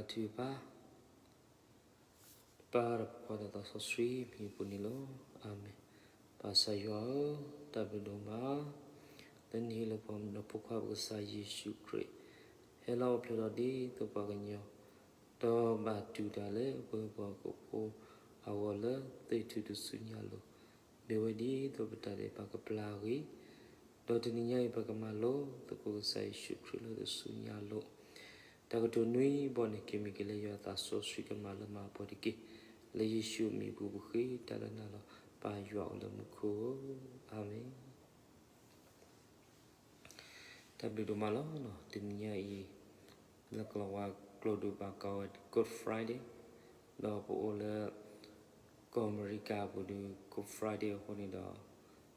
ထုကဖၣ်, ပၢ်ဒီးဖိခွါဒီးသးစီဆှံမံၤအပူၤန့ၣ်လီၤ. အၤမ့ၣ်. ပၢ်ကစၢ်ယွၤဧၢ, တၢ်ဘျုးဒိၣ်မး လၢနဟ့ၣ်လီၤပှၤဒီးဖိခွါပကစၢ်ယ့ၣ်ၡူးခရံာ် ဟဲလီၤအိၣ်ဖျဲၣ်ထီၣ်ဒ်သိးပှၤကညီ ဒီးဘၣ်တူၢ်တၢ်လၢပှၤဟၢဖှိၣ်ဖိအဂီၢ် လၢသ့ၣ်ထူၣ်တစူညါအလိၤ, မ့ၢ်ဝဲဒ်သိးပတၢ်ဒဲးဘးကပျၢ်အဂ့ၢ်, ဒီးတနံၤညါအံၤ ပကမၤလိသကိးကစၢ်ယ့ၣ်ၡူးခရံာ်လၢတစူညါအလိၤ, တၢ်ကတိၤနွံဘီန့ၣ် ကမ့ၢ်က့ၤလၢယွၤသးစီဆှံကမၤလၢမၤပှဲၤတက့ၢ်. လၢယ့ၣ်ၡူးအမံၤပူၤပဃ့တၢ်လၢနၤလီၤ. ပၢ်ယွၤအိၣ်လၢမူခိၣ်ဧၢ, အၤမ့ၣ်. တၢ်ဘျုးဒိၣ်မးလီၤ. တနံၤညါအံၤ လၢကလၤဝါကျိာ်ဒိၣ်ဘၣ်ကိးဝဲ Good Friday, ဒီးပအိၣ်လၢ ကီၢ်အမဲရကၤအပူၤဒီး Good Friday အဃိန့ၣ်ဒီး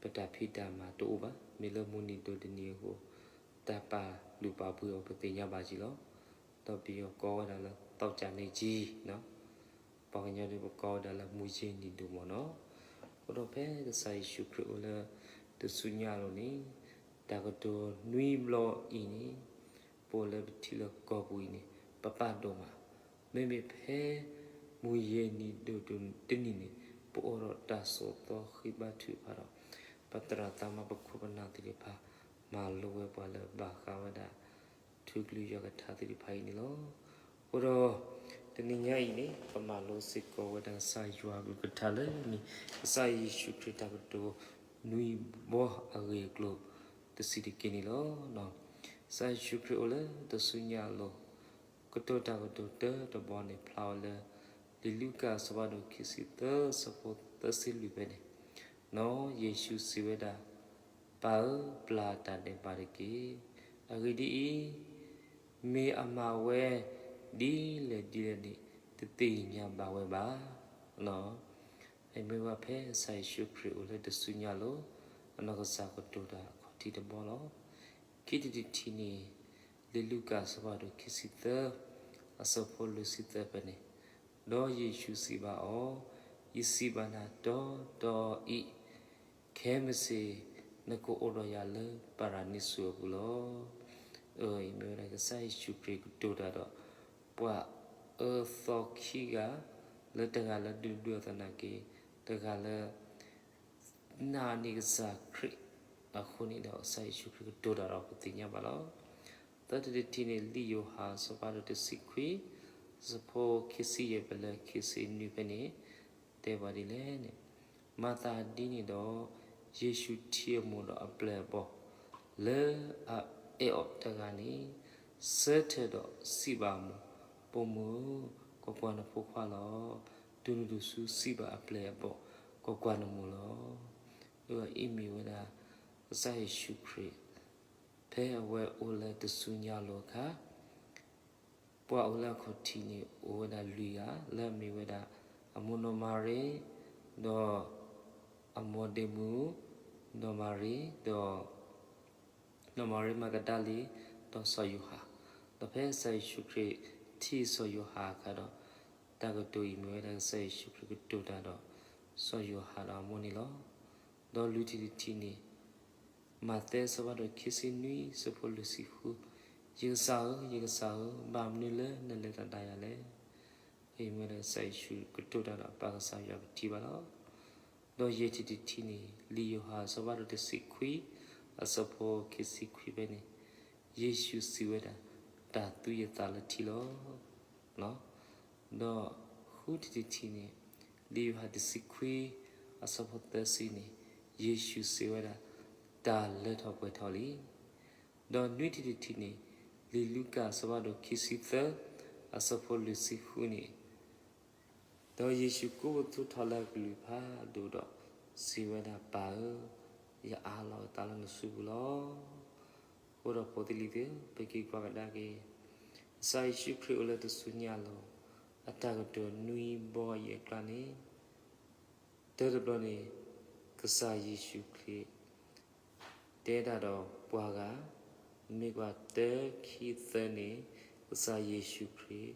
ပတၢ်ဖံးတၢ်မၤတအိၣ်ဘၣ်. မ့ၢ်လၢမုၢ်နံၤဒိၣ်တနံၤအဃိ တၢ်ပာ်လုၢ်ပာ်ပှ့ၤအီၤပသ့ၣ်ညါဘၣ်က့ၤလီၤ. ဒီးပယီၤကိးဝဲဒၣ်လၢ သောကြာနေ့ကြီး, ပှၤကညီဒီးပကိးဝဲဒၣ်လၢ မုၢ်ယ့ၢ်နံၤဒိၣ်မးနီၤ. အဃိဒီးဖဲကစၢ်ယ့ၣ်ၡူးခရံာ်အိၣ်လၢတစူညါအလိၤန့ၣ် တၢ်ကတိၤနွံဘျီအံၤန့ၣ် ပအိၣ်လၢပထံလၢကီၢ်ပူၤအံၤန့ၣ် ပပာ်ဒိၣ်မး, မ့မ့ၢ်ဖဲမုၢ်ယ့ၢ်နံၤဒိၣ်တနံၤန့ၣ် ပအိၣ်ဒီးတၢ်စိာ်သီဃံဘါထုကဖၣ်ဒီး ပသရၣ်သမါပခိၣ်ပနၢ်သ့ၣ်တဖၣ် မၤလိဝဲပှၤလၢဘၣ်ဃးဝဲဒၣ် ထူကလုၢ်ယွၤကထါသ့ၣ်တဖၣ်အံၤန့ၣ်လီၤ. အဃိဒီး တနံၤညါအံၤန့ၣ် ပမၤလိစ့ၢ်ကီးဝဲဒၣ်ကစၢ်ယွၤအကလုၢ်ကထါလၢမ့ၢ် ကစၢ်ယ့ၣ်ၡူးခရံာ်တၢ်ကတိၤနွံဘီအဂ့ၢ်အကျိၤ တဆံးတက့ၢ်န့ၣ်လီၤ. ကစၢ်ယ့ၣ်ၡူးခရံာ်အိၣ်လၢတစူညါအလိၤ ကတိၤတၢ်ကတိၤတၢတဘီန့ၣ် ဖျါဝဲလၢ လံာ်လူၤကၣ်အဆၢဖးဒိၣ်ခံဆံသၢ အဆၢဖိသၢဆံလွံၢ်ဖဲန့ၣ်, ဒီးယ့ၣ်ၡူးစံးဝဲဒၣ်, ပၢ်ဧၢ, ပျၢ်တၢ်ဒဲးဘးတက့ၢ်. အဂ့ၢ်ဒ်အံၤ, မ့ၢ်အမၤဝဲ ဒ်လဲၣ်ဒ်လဲၣ်န့ၣ် တသ့ၣ်ညါဘၣ်ဝဲဘၣ်. အမ့ၢ်ဝဲဖဲကစၢ်ယ့ၣ်ၡူးခရံာ်အိၣ်လၢတစူညါအလိၤ အနီၢ်ကစၢ်ကတိၤတၢ်အခီၣ်ထံးတဘီလီၤ. ခံထံၣ်တထံၣ်န့ၣ် လံာ်လူၤကၣ်အဆၢဖးဒိၣ်ခံဆံသၢ အဆၢဖိလွံၢ်ဆံသၢဖဲန့ၣ်, ဒီးယ့ၣ်ၡူးစံးဘၣ်အီၤ, ယစံးဘၣ်နၤတီတီအံၤ, ခဲမုၢ်ဆ့ၣ် နကအိၣ်ဒီးယၤလၢပၤရၤနံစူၤအပူၤလီၤ. အံၤမ့ၢ်ဝဲဒၣ်ကစၢ်ယ့ၣ်ၡူးခရံာ်ကတိၤတၢ်ဒီး ပှၤအၢသီခံဂၤ, လၢတဂၤလၢဒုးဒိၣ်သနာ်က့ တဂၤလၢ နာ်န့ၢ်ကစၢ်ခရံာ်အဃိန့ၣ်ဒီး ကစၢ်ယ့ၣ်ၡူးခရံာ်ကတိၤတၢ်ဒီးပသ့ၣ်ညါဘၣ်လီၤ. သၢထံၣ်တထံၣ်န့ၣ် လံာ်ယိၤဟၣ်အဆၢဖးဒိၣ်တဆံခွံ အဆၢဖိခံဆံယဲၢ်ဖဲလၢခံဆံနွံဖဲန့ၣ် တဲပှၤဒ်လဲၣ်န့ၣ်, မၤသးဒ်န့ၣ်ဒီး ယ့ၣ်ၡူးထံၣ်အမိၢ်ဒီးအပျဲၢ်အဘီၣ် လၢအအဲၣ်အီၤတဂၤန့ၣ် ဆၢထၢၣ်ဒီးစံးဘၣ်အမိၢ်, ပိာ်မုၣ်ဧၢ, ကွၢ်ကွၢ်နဖိခွါလီၤ. တုၤနုၤတစုစံးဘၣ်အပျဲၢ်အဘီၣ်, ကွၢ်ကွၢ်နမိၢ်လီၤ. အအံၤမ့ၢ်ဝဲဒၣ် ကစၢ်ယ့ၣ်ၡူးခရံာ် ဖဲအဝဲအိၣ်လၢတစူညါအလိၤအခါ ပှၤအိၣ်လၢအခီၣ်ထံးန့ၣ် အိၣ်ဝဲဒၣ်လွံၢ်ဂၤ လၢအမ့ၢ်ဝဲဒၣ် အမိၢ်နီၢ်မၤရံ, ဒီးအမိၢ်ဒ့မုၣ်, နီၢ်မၤရံ, ဒီး နီၢ်မၤရံမၤကဒၤလံ, ဒီးစီၤယိၤဟၣ်. ဒီးဖဲကစၢ်ယ့ၣ်ၡူးခရံာ်ထံၣ်စီၤယိၤဟၣ်အခါဒီး တၢ်ကတိၤအံၤမ့ၢ်ဝဲဒၣ်ကစၢ်ယ့ၣ်ၡူးခရံာ်ကတိၤတၢ်ဒီး စီၤယိၤဟၣ်ဒီးအမိၢ်န့ၣ်လီၤ. ဒီးလွံၢ်ထံၣ်တထံၣ်န့ၣ် မးသဲအဆၢဖးဒိၣ်ခံဆံနွံ အဆၢဖိလွံၢ်ဆံဃု, ယကစၢ်ဧၢ, ယကစၢ်ဧၢ, ဘၣ်မနုၤလၢနလဲၤတၢ်ဒီးယၤလဲၣ်. အံၤမ့ၢ်ဝဲဒၣ်ကစၢ်ယ့ၣ်ၡူးကတိၤတၢ်ဒီးအပၢ်ကစၢ်ယွၤပထံၣ်ဘၣ်လီၤ. ဒီးယဲၢ်ထံၣ်တထံၣ်န့ၣ် လံာ်ယိၤဟၣ်အဆၢဖးဒိၣ်တဆံခွံ အဆၢဖိခံဆံခွံဖဲန့ၣ် ယ့ၣ်ၡူးစံးဝဲဒၣ်, တၢ်သူယသးလၢထံလီၤ. ဒီးဃုထံၣ်တထံၣ်န့ၣ် လံာ်ယိၤဟၣ်တဆံခွံ အဆၢဖိသၢဆံန့ၣ် ယ့ၣ်ၡူးစံးဝဲဒၣ်, တၢ်လၢထီၣ်ပှဲၤထီၣ်လံ. ဒီးနွံထံၣ်တထံၣ်န့ၣ် လံာ်လူၤကၣ်အဆၢဖးဒိၣ်ခံဆံသၢ အဆၢဖိလွံၢ်ဆံဃုန့ၣ် ဒီးယ့ၣ်ၡူးကိးပသူထီၣ်လၢအကလုၢ်ဖးဒိၣ်ဒီးစံးဝဲဒၣ်, ပၢ်ဧၢ, ယအးလီၤယသးလၢနစုပူၤလီၤ. အဃိဒီးဖိသ့ၣ်လံၤသ့ၣ်ဧၢ, ပက့ၤကွၢ်ကဒါက့ၤ ကစၢ်ယ့ၣ်ၡူးခရံာ်အိၣ်လၢတစူညါအလိၤ အတၢ်ကတိၤနွံဘီအံၤအကျါန့ၣ် တၢတဘျီန့ၣ် ကစၢ်ယ့ၣ်ၡူးခရံာ် တဲတၢ်ဒီးပှၤဂၤ, နမ့ၢ်ကွၢ်တၢ ခံ သၢန့ၣ် ကစၢ်ယ့ၣ်ၡူးခရံာ်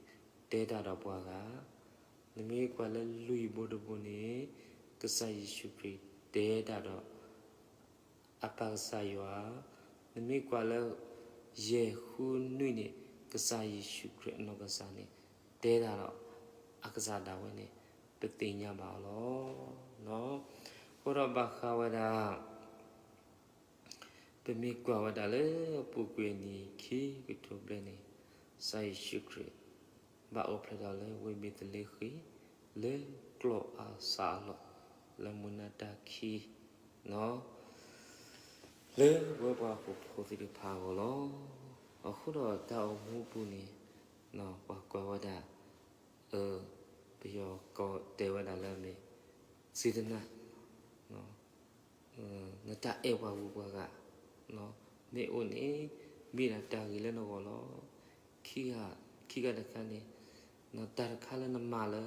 တဲတၢ်ဒီးပှၤဂၤ, နမ့ၢ်ကွၢ်လၢလွံၢ်ဘိတဘိန့ၣ် ကစၢ်ယ့ၣ်ၡူးခရံာ် တဲတၢ်ဒီး အပၢ်ကစၢ်ယွၤ, နမ့ၢ်ကွၢ်လၢ ယဲၢ် ဃု နွံန့ၣ် ကစၢ်ယ့ၣ်ၡူးခရံာ်အနီၢ်ကစၢ်န့ၣ် တဲတၢ်ဒီး အကစၢ်ဒၣ်ဝဲန့ၣ် ပသ့ၣ်ညါဘၣ်အီၤလီၤ. အဃိဒီးဘၣ်ဃးဝဲဒၣ် ပမ့ၢ်ကွၢ်ဝဲဒၣ်လၢအပူၤကွံာ်နံၣ်ခံကထိဘျဲၣ်န့ၣ်, ကစၢ်ယ့ၣ်ၡူးခရံာ် ဘၣ်အိၣ်ဖျဲၣ်ထီၣ်လၢဝ့ၢ်ဘ့းသလ့ဃ့ၣ် လၢကျီၢ်အစးအလီၢ် လၢမုၢ်နၤတၢ်ခံ လၢပဝဲပှၤဟီၣ်ခိၣ်ဖိသ့ၣ်တဖၣ်အဂီၢ်လီၤ. အဃိဒီးတၢ်အိၣ်မူအပူၤန့ၣ် ပှၤကွၢ်ဝဲဒၣ် ပယီၤကိးတဲဝဲဒၣ်လၢအမ့ၢ် စေတနာ နတၢ်အဲၣ်ပှၤဂုၤပှၤဂၤ မ့ၢ်အိၣ်န့ၣ် မ့ၢ်ဒၣ်တၢ်ဂ့ၤလၢနဂီၢ်လီၤ. ခံဂၤတခါန့ၣ် တၢ်တခါလၢနမၤလၢ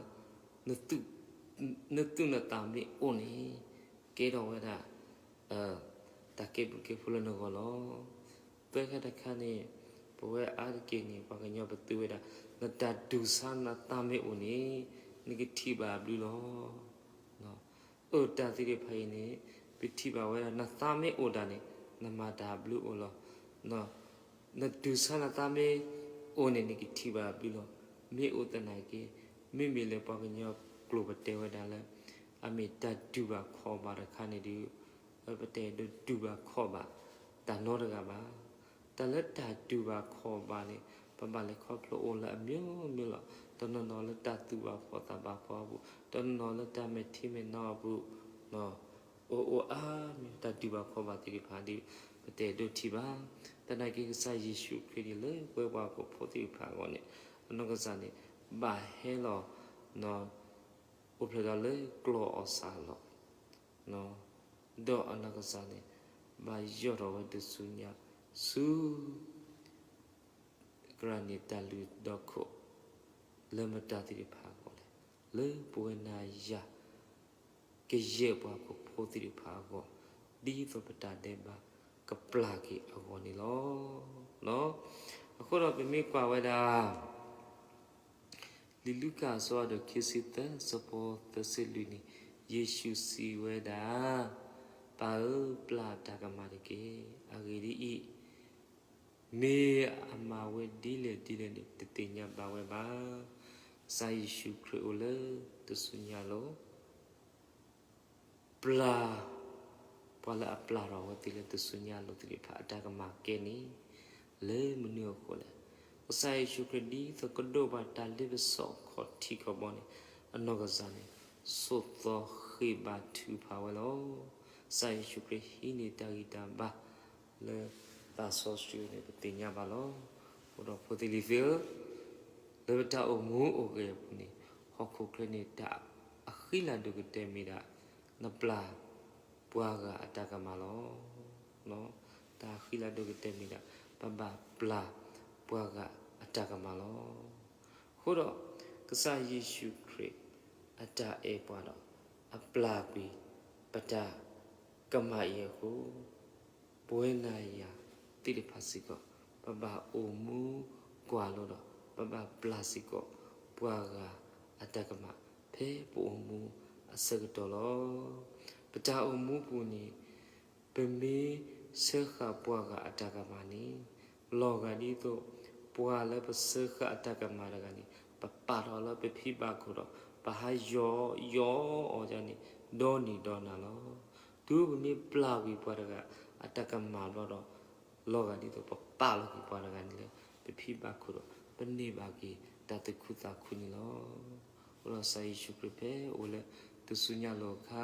နသူၣ်နသးမ့ၢ်အိၣ်န့ၣ် ကဲထီၣ်ဝဲဒၣ် တၢ်ကဲဘျုးကဲဖှိၣ်လၢနဂီၢ်လီၤ. သၢခါတခါန့ၣ် ပဝဲအါတက့ၢ်န့ၣ် ပှၤကညီပသူဝဲဒၣ် နတၢ်ဒူၣ်ဆါနသးမ့ၢ်အိၣ်န့ၣ် နကထံၣ်ဘၣ်အဘျုးလီၤ. အတၢ်သ့ၣ်တဖၣ်အံၤန့ၣ် ပထံၣ်ဘၣ်ဝဲဒၣ် နသးမ့ၢ်အိၣ်ဒၣ်န့ၣ် နမၤတၢ်အဘျုးအိၣ်လီၤ. နဒူၣ်ဆါနသးမ့ၢ်အိၣ်န့ၣ် နကထံၣ်ဘၣ်အဘျုးလီၤ. မ့ၢ်အိၣ်သနာ်က့ မ့မ့ၢ်လၢပှၤကညီကျိာ်ပတဲဝဲဒၣ်လၢ အမ့ၢ်တၢ်တူၢ်ဘၣ်ခီၣ်ဘၣ်တခါန့ၣ်ဒီး ပတအဲၣ်ဒိးတူၢ်ဘၣ်ခီၣ်ဘၣ်တၢ်နီတဂၤဘၣ်. တၢ်လၢတၢ်တူၢ်ဘၣ်ခီၣ်ဘၣ်န့ၣ် ပဘၣ်လဲၤခီဖျိအိၣ်လၢအမျိုးမျိုးလီၤ. တနီၤနီၤလၢတၢ်သူၣ်ဘၣ်ဖှီၣ်သးဘၣ်ဖှီၣ်အပူၤ, တနီၤနီၤလၢတၢ်မဲာ်ထံမဲာ်နိအပူၤ, အိၣ်အိၣ်အါမံၤ တၢ်တူၢ်ဘၣ်ခီၣ်ဘၣ်သ့ၣ်တဖၣ်ဒီး ပတအဲၣ်ဒိးထံၣ်ဘၣ်. သနာ်က့ ကစၢ်ယ့ၣ်ၡူးခရံာ်န့ၣ် လၢပဝဲပှၤဟီၣ်ခိၣ်ဖိသ့ၣ်တဖၣ်အဂီၢ်န့ၣ် အနီၢ်ကစၢ်န့ၣ် ဘၣ်ဟဲလီၤ အိၣ်ဖျဲၣ်ထီၣ်လၢကျီၢ်အီၣ်စးအလီၢ်, ဒီးအနီၢ်ကစၢ်န့ၣ် ဘၣ်ယီၢ်ထီၣ်ဝဲတစူညါဆူ ကရၢ်နံၤတၢ်လုၢ်ဒီခိၣ် လၢမတၤသ့ၣ်တဖၣ်အဂီၢ်လဲၣ်, လၢပဝဲနၤယၤ ကယဲၢ်ပှၤဟီၣ်ခိၣ်ဖိသ့ၣ်တဖၣ်အဂီၢ်, ဒ်သိးပတၢ်ဒဲးဘးကပျၢ်က့ၤအဂီၢ်န့ၣ်လီၤ. အဃိဒီးပမ့ၢ်ကွၢ်ဝဲဒၣ် လံာ်လူၤကၣ်အဆၢဒိၣ်ခံဆံသၢ ဆၢဖိသၢဆံလွံၢ်န့ၣ်, ယ့ၣ်ၡူးစံးဝဲဒၣ်, ပၢ်ဧၢ, ပျၢ်တၢ်ကမၣ်တက့ၢ်. အဂ့ၢ်ဒ်အံၤ, မ့ၢ်အမၤဝဲဒ်လဲၣ်ဒ်လဲၣ်န့ၣ် တသ့ၣ်ညါဘၣ်ဝဲဘၣ်. ကစၢ်ယ့ၣ်ၡူးခရံာ်အိၣ်လၢတစူညါအလိၤ ပျၢ်, ပှၤလၢအပျၢ်ထီၣ်ဝဲသ့ၣ်လၢတစူညါအလိၤသ့ၣ်တဖၣ်အတၢ်ကမၣ်ကဲန့ၣ်, လၢမနုၤအဃိလဲၣ်. ကစၢ်ယ့ၣ်ၡူးခရံာ်ဒ်သိးကဒိးဘၣ်တၢ်လ့ပစီခီၣ်ထံးခီၣ်ဘီန့ၣ်, အနီၢ်ကစၢ်န့ၣ် ဆိးသီဃ့ဘါထုကဖၣ်ဝဲလီၤ. ကစၢ်ယ့ၣ်ၡူးခရံာ်ဟံးန့ၢ်တၢ်ဂံၢ်တၢ်ဘါလၢသးစီဆှံန့ၣ် ပသ့ၣ်ညါဘၣ်လီၤ. အဃိဒီးဖိသ့ၣ်လံၤသ့ၣ်ဧၢ, လၢပတၢ်အိၣ်မူအိၣ်ဂဲၤအပူၤန့ၣ်, ဟီၣ်ခိၣ်ချၢန့ၣ် တၢ်အဃံလၤဒိၣ်ကတၢၢ်မ့ၢ်ဒၣ် နပျၢ်ပှၤဂၤအတၢ်ကမၣ်လီၤ. တၢ်အဃံလၤဒိၣ်ကတၢၢ်မ့ၢ်ဒၣ် ပဘၣ်ပျၢ်ပှၤဂၤအတၢ်ကမၣ်လီၤ. အဃိဒီး ကစၢ်ယ့ၣ်ၡူးခရံာ်အတၢ်အဲၣ်ပှၤဒီး အပျၢ်ကွံာ်ပတၢ်ကမၣ်အံၤအဃိ, ပဝဲနၤယၤသ့ၣ်တဖၣ်စ့ၢ်ကီး ပဘၣ်အိၣ်မူကွၢ်လိဒီး ပဘၣ်ပျၢ်စ့ၢ်ကီးပှၤဂၤအတၢ်ကမၣ် ဖဲပအိၣ်မူအဆၢကတီၢ်လီၤ. ပတၢ်အိၣ်မူပူၤန့ၣ် ပမ့ၢ်စၢဃာ်ပှၤဂၤအတၢ်ကမၣ်န့ၣ်, လီၤဂာ်ဒ်သိး ပှၤလၢပစၢဃာ်အတၢ်ကမၣ်တဂၤန့ၣ် ပပာ်ထီၣ်လၢပဖံဘၣ်ခိၣ်ဒီး ပဟးယီၤယီၤအီၤဒ်န့ၣ် ဒီနံၤဒီနၤလီၤ. တုၤပမ့ၢ်ပျၢ်ကွံာ်ပှၤတဂၤအတၢ်ကမၣ်ဘျီဒီး လီၤဂာ်ဒ်သိးပပာ်လီၤက့ၤပှၤတဂၤန့ၣ်လၢပဖံဘၣ်ခိၣ်ဒီး ပန့ၢ်ဘၣ်က့ၤတၢ်သူၣ်ခုသးခုန့ၣ်လီၤ. အဃိဒီးကစၢ်ယ့ၣ်ၡူးခရံာ်ဖဲအိၣ်လၢတစူညါလိၤအခါ,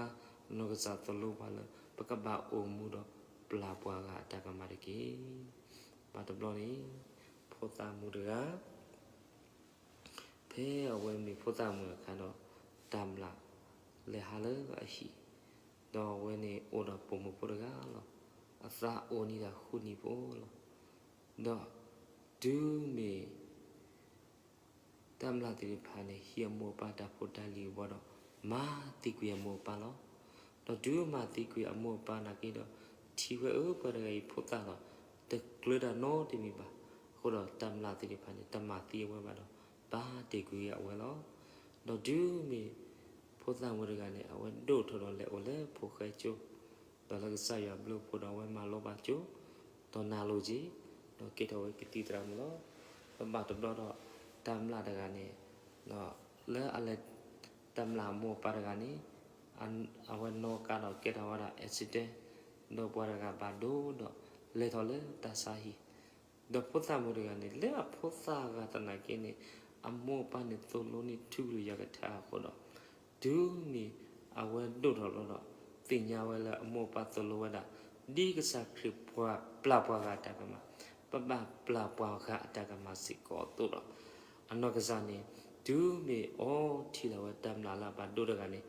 နီၢ်ကစၢ်သိၣ်လိပှၤလၢ ပကဘၣ်အိၣ်မူဒီးပျၢ်ပှၤဂၤအတၢ်ကမၣ်တက့ၢ်. ဘၣ်တဘျီန့ၣ် ဖိသၣ်မုၣ်တဂၤ ဖဲအဝဲမ့ၢ်ဖိသၣ်မုၣ်အခါဒီး တၢ်မျၢ်လဲၤဟးလၢအဟံၣ်, ဒီးအဝဲန့ၣ်အိၣ်ဒီးပိာ်မုၣ်ဖိတဂၤလီၤ. အသးအိၣ်န့ၢ်ဒၣ်ဃုနံၣ်ဖိလီၤ. ဒီးတုၤမ့ၢ် တၢ်မျၢ်သ့ၣ်တဖၣ်န့ၣ် ဟံးအမိၢ်အပၢ်တၢ်ဖိတၢ်လံၤအဂီၢ်ဒီး မၤသံကွံာ်အမိၢ်အပၢ်လီၤ. ဒီးတုၤမၤသံကွံာ်အမိၢ်အပၢ်နာ်က့ဒီး ထံၣ်ဝဲအၢ ပှၤတဂၤအံၤဖိသၣ်လီၤ. တကျၢၤတၢ်နီတမံၤဘၣ်. အဃိဒီးတၢ်မျၢ်သ့ၣ်တဖၣ်န့ၣ် တမၤသံအဝဲဘၣ်ဒီး ပာ်တ့ၢ်ကွံာ်အဝဲလီၤ. ဒီးတုၤမ့ၢ်ဖိသၣ်မုၣ်တဂၤန့ၣ် အဝဲဒိၣ်ထီၣ်ဒီးလဲၤအိၣ်လၢဖိၣ်ဃဲကၠိ, ဒီးလၢကစၢ်ယွၤဘျုးအဃိဒီး အဝဲမၤလိဘၣ်ကၠိ, ဒီးနာ်လိၤက့ၤ, ဒီးကဲထီၣ်ဝဲကသံၣ်သရၣ်မုၣ်လီၤ. ပဘၣ်တဘျီဒီး တၢ်မျၢ်တဂၤန့ၣ် လၢအလဲၤတၢ်မျၢ်အမိၢ်အပၢ်တဂၤန့ၣ် အဝဲနီၣ်ကါဒီးကဲထီၣ်ဝဲဒၣ် accident ဒီးပှၤတဂၤဘၣ်ဒိဒီးလဲၤထီၣ်လၢတၢ်ဆါဟံၣ် ဒီးဖိသၣ်မုၣ်တဂၤန့ၣ် လၢအဖိသၣ်အဂၤသနာ်က့န့ၣ် အမိၢ်အပၢ်န့ၣ်သိၣ်လိန့ၢ်ထူကလုၢ်ယၤကထါအဃိဒီး တုၤမ့ၢ်အဝဲဒိၣ်ထီၣ်လီၤဒီး သ့ၣ်ညါဝဲလၢအမိၢ်အပၢ်သိၣ်လိဝဲဒၣ် ဒ်ကစၢ်ခရံာ်ပျၢ်ပှၤဂၤအတၢ်ကမၣ် ပဘၣ်ပျၢ်ပှၤဂၤအတၢ်ကမၣ်စ့ၢ်ကီးအသိးဒီး အနီၢ်ကစၢ်န့ၣ် တုၤမ့ၢ်အိၣ်ထံၣ်လီၤဝဲတၢ်မျၢ်လၢအဘၣ်ဒိတဂၤန့ၣ်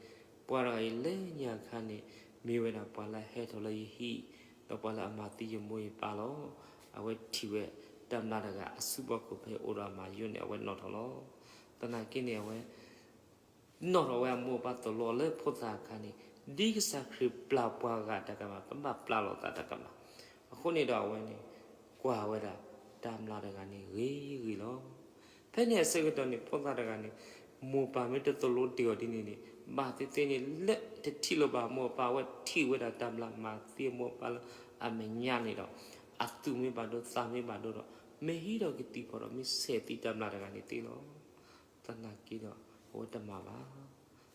ပှၤတဂၤအံၤလၢညါခါန့ၣ် မ့ၢ်ဝဲဒၣ်ပှၤလၢအဟဲထီၣ်လၢယဟံၣ် ဒီးပှၤလၢအမၤသံယမိၢ်ယပၢ်လီၤ. အဝဲထံၣ်ဝဲတၢ်မျၢ်တဂၤအစုဘီခိၣ်ဖဲအိၣ်ဒီးအမၤယိန့ၣ် အဝဲနီၣ်ထီၣ်လီၤ. သနာ်က့န့ၣ် အဝဲ နီၣ်ထီၣ်ဝဲအမိၢ်အပၢ်သိၣ်လိအီၤလၢဖိသၣ်အခါန့ၣ် ဒ်ကစၢ်ခရံာ်ပျၢ်ပှၤဂၤအတၢ်ကမၣ် ပဘၣ်ပျၢ်လိာ်သးတၢ်ကမၣ်. အဃိန့ၣ်ဒီးအဝဲန့ၣ် ကွၢ်ဝဲဒၣ်တၢ်မျၢ်တဂၤန့ၣ်ဂ့ၤဂ့ၤလီၤ. ဖဲန့ၣ်အဆၢကတီၢ်န့ၣ် ဖိသၣ်တဂၤန့ၣ် မိၢ်ပၢ်မ့ၢ်တသိၣ်လိတ့ၢ်အီၤဒ်န့ၣ်န့ၣ် ဘၣ်သ့ၣ်သ့ၣ်န့ၣ် လၢတထံၣ်လိာ်ဘၣ်မိၢ်ပၢ် အဝဲထံၣ်ဝဲဒၣ်တၢ်မျၢ်မၤသံအမိၢ်အပၢ်လၢအမဲာ်ညါန့ၣ်ဒီး အသူၣ်မ့ၢ်ဘၣ်ဒိသးမ့ၢ်ဘၣ်ဒိဒီး မ့ၢ်ဟံးထီၣ်ကသံၣ်ဖီၣ်ဒီး မ့ၢ်ဆဲးသံတၢ်မျၢ်တဂၤန့ၣ်သ့လီၤ. သနာ်က့ဒီး အဝဲတမၤဘၣ်.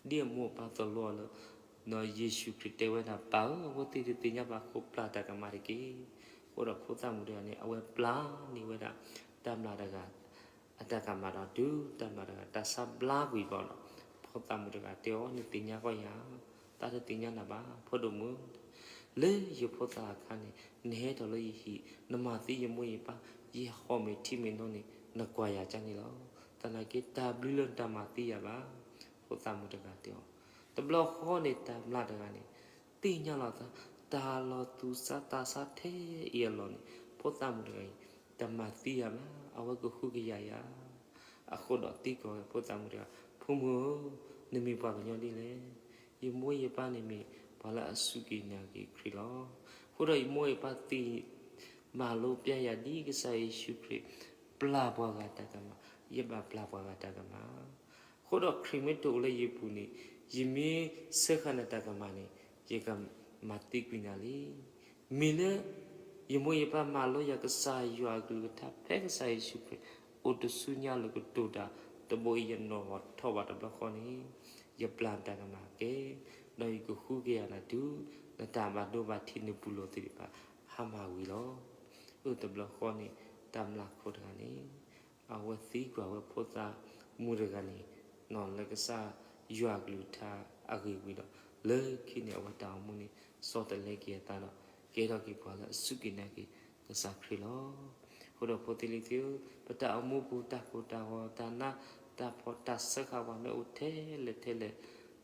ဒ်အမိၢ်အပၢ်သိၣ်လိအီၤလၢ ယ့ၣ်ၡူးခရံာ်တဲဝဲဒၣ် ပၢ်ဧၢ အဝဲသ့ၣ်တသ့ၣ်ညါဘၣ်အဃိ ပျၢ်တၢ်ကမၣ်တက့ၢ်. အဃိဒီးဖိသၣ်မုၣ်တဂၤန့ၣ် အဝဲပျၢ်န့ၢ်ဝဲဒၣ် တၢ်မျၢ်တဂၤ အတၢ်ကမၣ်ဒီး တုၤတၢ်မျၢ်တဂၤ တၢ်ဆါဘျါကွံာ်ဘၣ်ဒီး ဖိသၣ်မုၣ်တဂၤတဲအီၤ နသ့ၣ်ညါကီယၤ, သးတသ့ၣ်ညါနၤဘၣ် ဖိဒိၣ်မုၣ်, လၢယဖိသၣ်အခါန့ၣ် နဟဲထီၣ်လၢယဟံၣ် နမၤသံယမိၢ်ယပၢ်, ယဟီၣ်မ့ၢ်ထံမ့ၢ်နိန့ၣ် နကွၢ်ယၤကန့ၣ်လီၤ. သနာ်က့ တၢ်ဘျုးလၢနတၢ်မၤသံယၤဘၣ်. ဖိသၣ်မုၣ်တဂၤတဲအီၤ, တဘျီဃီန့ၣ် တၢ်မျၢ်တဂၤန့ၣ် သ့ၣ်ညါလီၤသး တၢ်လီၤသူၣ်စၢ်သးစၢ်ထဲအံၤအလီၢ်န့ၣ် ဖိသၣ်မုၣ်တဂၤအံၤ တမၤသံယၤဘၣ်, အဝဲကဟုကယာ်ယၤ. အဃိဒီးသံကွၢ်ဝဲဖိသၣ်မုၣ်တဂၤ, ဖိမုၣ်ဧၢ, နမ့ၢ်ပှၤကညီဒ်လဲၣ်. ယမိၢ်ယပၢ်န့ၣ်မ့ၢ်ပှၤလၢအစူၢ်က့ၤနာ်က့ၤခရံာ်လီၤ. အဃိဒီးယမိၢ်ယပၢ်သ့ၣ် မၤလိပျဲယၤဒ်ကစၢ်ယ့ၣ်ၡူးခရံာ် ပျၢ်ပှၤဂၤတၢ်ကမၣ်, ယဘၣ်ပျၢ်ပှၤဂၤတၢ်ကမၣ်. အဃိဒီးခရံာ်မ့ၢ်တအိၣ်လၢယပူၤန့ၣ် ယမ့ၢ်စၢဃာ်နတၢ်ကမၣ်န့ၣ် ယကမၤသံကွံာ်နၤလံ. မ့ၢ်လၢ ယမိၢ်ယပၢ်မၤလိယၤကစၢ်ယွၤအကလုၢ်ကထါ ဖဲကစၢ်ယ့ၣ်ၡူးခရံာ် အိၣ်တဆူညါလၢကတိၤတၢ်တဘိအံၤ ယနီၣ်ထီၣ်ဘၣ်တဘျီဃီန့ၣ် ယပျၢ်နတၢ်ကမၣ်ကဲ, ဒီးယကဟုကယာ်နၤတုၤ နတၢ်ဘၣ်ဒိဘၣ်ထံးနပူၤလီၢ်သ့ၣ်တဖၣ် ဟါမၢ်ဝံၤလီၤ. အၢ တဘျီဃီန့ၣ် တၢ်မျၢ်ခိၣ်တဂၤန့ၣ် အဝဲသံကွၢ်ဝဲဖိသၣ်မုၣ်တဂၤန့ၣ် လၢကစၢ်ယွၤအကလုၢ်ကထါအဂ့ၢ်ဝံၤဒီး လၢခံန့ၣ် အဝဲတၢ်အိၣ်မူန့ၣ် ဆီတလဲက့ၤအသးဒီး ကဲထီၣ်က့ၤပှၤလၢအစူၢ်က့ၤနာ်က့ၤကစၢ်ခရံာ်လီၤ. အဃိဒီးဖိသ့ၣ်လံၤသ့ၣ်ဧၢ, ပတၢ်အိၣ်မူပူၤ တၢ်ကိၢ်တၢ်ဂီၤ တၢ်နးတၢ်ဖှီၣ် တၢ်စၢဃာ်ပှၤမ့ၢ်အိၣ်ထဲလဲၣ်ထဲလဲၣ်